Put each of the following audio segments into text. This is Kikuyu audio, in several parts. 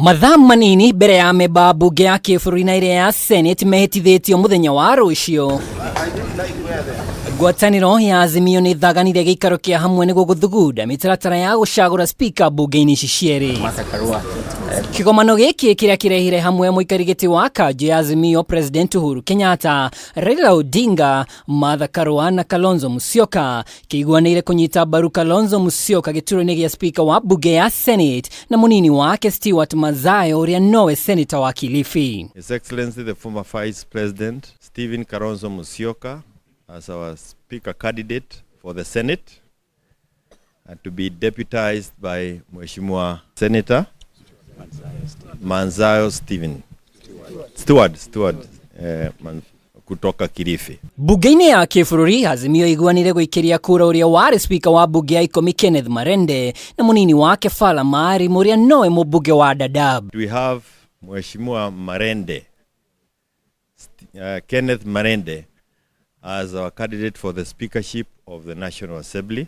Mathaa manini mbere ya amemba a mbunge ya kĩbũrũri na ĩrĩa ya Senate mehĩtithĩtio mũthenya wa rũciũ, ngwatanĩro ya Azimio nĩ thaganire gĩikaro kĩa hamwe nĩguo gũthugunda mĩtaratara ya gũcagũra spika mbunge-inĩ ici cierĩ. Kĩgomano gĩkĩ kĩrĩa kĩrehire hamwe mũikari gĩtĩ wa kanjũ ya Azimio President Uhuru Kenyatta, Raila Odinga, Martha Karua na Kalonzo Musyoka kĩiguanĩire kũnyita mbaru Kalonzo Musyoka gĩturwa-inĩ gĩa spika wa mbunge ya Senate na mũnini wake Stewart Madzayo ũrĩa nowe senator wa Kilifi. His Excellency the former Vice President Stephen Kalonzo Musyoka as our speaker candidate for the Senate and to be deputized by Mheshimiwa Senator Madzayo Stephen Stewart, Stewart kutoka Kilifi. Bunge-inĩ ya kĩbũrũri Azimio iguanire gũikĩria kura ũrĩa warĩ spika wa bunge ya ikũmi Kenneth Marende na mũnini wake Fala Maalim ũrĩa nowe mũmbunge wa Dadaab. We have Mheshimiwa Marende, Kenneth Marende as our candidate for the speakership of the National Assembly,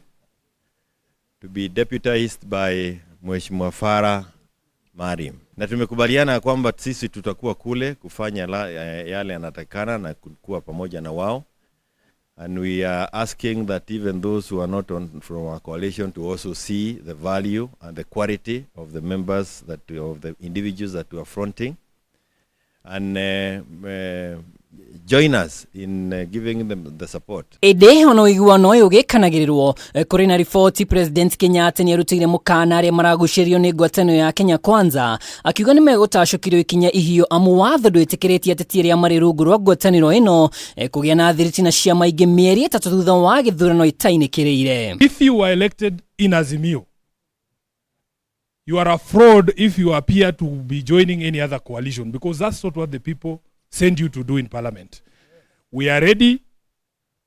to be deputized by Mheshimiwa Farah Maalim. Na tumekubaliana kwamba sisi tutakuwa kule kufanya yale yanatakikana na kuwa pamoja na wao. And we are asking that even those who are not from our coalition to also see the value and the quality of the members that we, of the individuals that we are fronting, and join us in giving them the support. Ĩndĩ ona ũiguano ũyũ ũgĩkanagĩrĩrwo, kũrĩ na riboti President Kenyatta nĩarutĩire mũkana arĩa maragucĩrĩrio nĩ ngwatanĩro ya Kenya Kwanza, akiuga nĩ megũtacũkĩrio ikinya ihiũ amu watho ndwĩtĩkĩrĩtie ateti arĩa marĩ rungu rwa ngwatanĩro ĩno, kũgĩa na thiriti na ciama ingĩ mĩeri 3 thutha wa gĩthurano itainĩkĩrĩire. If you were elected in Azimio, you are a fraud if you appear to be joining any other coalition, because that's not what the people send you to do in parliament. We are ready.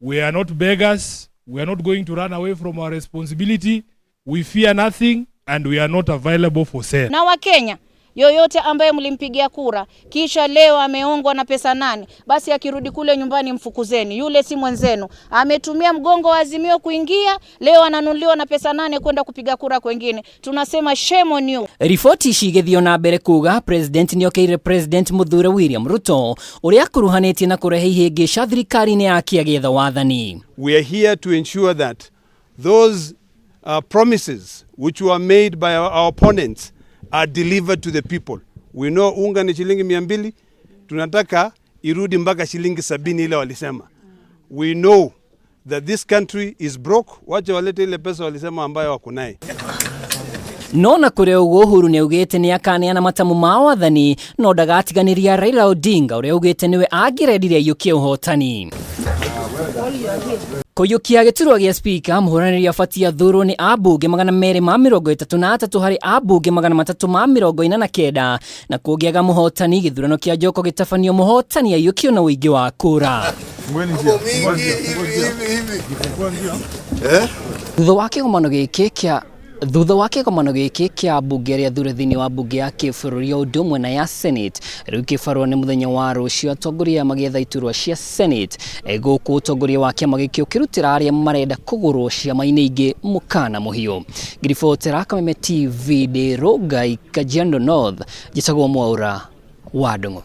We are not beggars. We are not going to run away from our responsibility. We fear nothing and we are not available for sale. Na Wakenya yoyote ambaye mlimpigia kura kisha leo ameongwa na pesa nane, basi akirudi kule nyumbani mfukuzeni, yule si mwenzenu. Ametumia mgongo wa Azimio kuingia, leo ananunuliwa na pesa nane kwenda kupiga kura kwengine. Tunasema shame on you. Riboti ici igĩthiĩ na mbere kuga President nĩokĩrire President Mũthure William Ruto ũrĩa akuruhanĩtie na kũrehe ihĩngĩca thirikari-inĩ yake agĩetha wathani. We are here to ensure that those promises which were made by our opponents are delivered to the people. We know unga ni shilingi mia mbili, tunataka irudi mpaka shilingi 70 ile walisema. We know that this country is broke, wacha walete ile pesa walisema ambayo wako naye. No na kũrĩ ũguo Uhuru nĩaugĩte nĩakaneana matamu ma wathani no ndagatiganĩria Raila Odinga ũrĩa augĩte nĩwe angĩrendire aiyũkie ũhotani. Kũiyũkia gĩturwa gĩa spika mũhũranĩri abatie athurwo nĩ ambunge magana merĩ ma mĩrongo ĩtatũ na atatũ harĩ ambunge magana matatũ ma mĩrongo ĩna na kenda, na kũngĩaga mũhotani gĩthurano kĩa Njoko gĩtabanio mũhotani aiyũkio na ũingĩ wa kura. Thutha wa kĩgomano gĩkĩ kĩa Thutha wa kĩgomano gĩkĩ kĩa mbunge arĩa athure thĩinĩ wa mbunge ya kĩbũrũri o ũndũ ũmwe na ya Senate, rĩu kĩbarũa nĩ mũthenya wa rũciũ atongoria magĩetha iturwa cia Senate. Gũkũ ũtongoria wa kĩama gĩkĩ ũkĩrutĩra arĩa marenda kũgũrwo ciama-inĩ ingĩ mũkana mũhiũ. Ngiribotera Kameme TV ndĩ Rongai, Kajiado North, njĩtagwo Mwaũra wa Ndung'u.